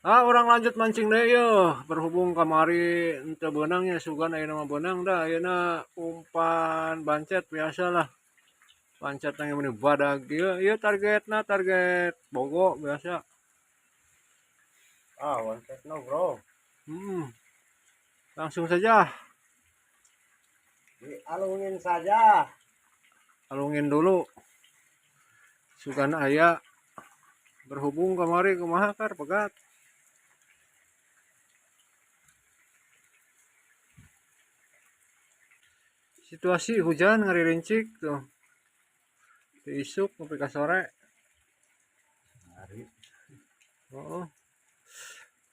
Ah, urang lanjut mancing deh yo. Berhubung kamari ente benangnya sugan ayeuna mah benang dah ayeuna umpan bancet biasalah. Bancet yang meni badag ieu ieu targetna target bogo biasa. Ah, bancet no, bro. Langsung saja. Dialungin saja. Alungin dulu. Sugan aya berhubung kamari kumaha kar pegat. Situasi hujan ngarincik tuh. Diisuk nepi ka sore. Hari. Oh.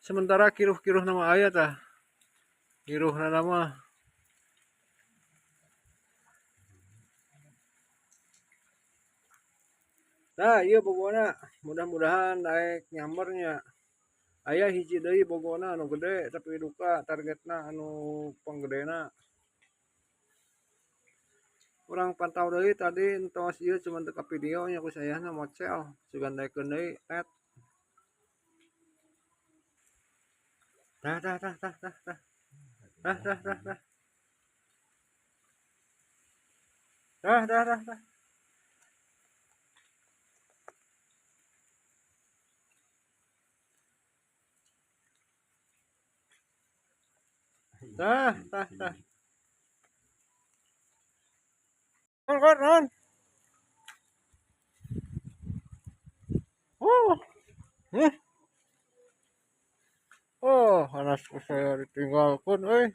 Sementara kiruh-kiruh nama aya tah. Kiruhna nama. Nah, ieu bogona mudah-mudahan daek nyambernya. Aya hiji deui bogona anu gede tapi duka targetna anu panggedena. Urang pantau deui tadi entos ieu cuman teu ka video nya ku sayahna mocel sugan daekeun deui net. Tah tah tah tah tah tah. Tah tah tah tah. Tah tah tah tah. Tah tah tah. Run, run. Oh. Oh, anak saya ditinggalkan, euy.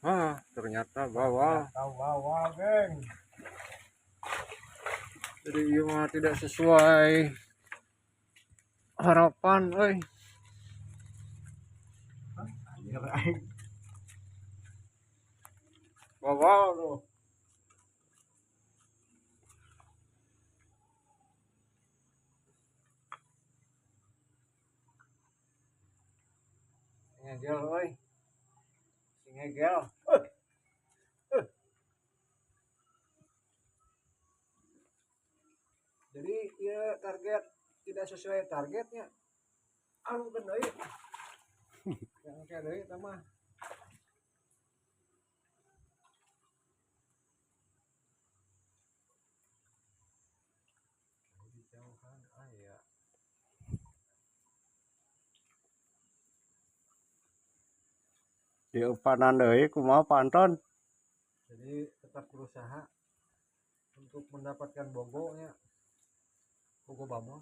Ah, ternyata bawal. Ternyata bawal, geng. Jadi ieu mah tidak sesuai harapan, euy. Anjir aing. Bawal tuh. Ngegel euy. Si ngegel. Jadi ieu target tidak sesuai targetnya. Anu deui. Yang kayak deui eta mah. Dijauhan aya. Diupanan deui kumaha Pak Anton? Jadi tetap berusaha untuk mendapatkan bogonya. Bogo babon.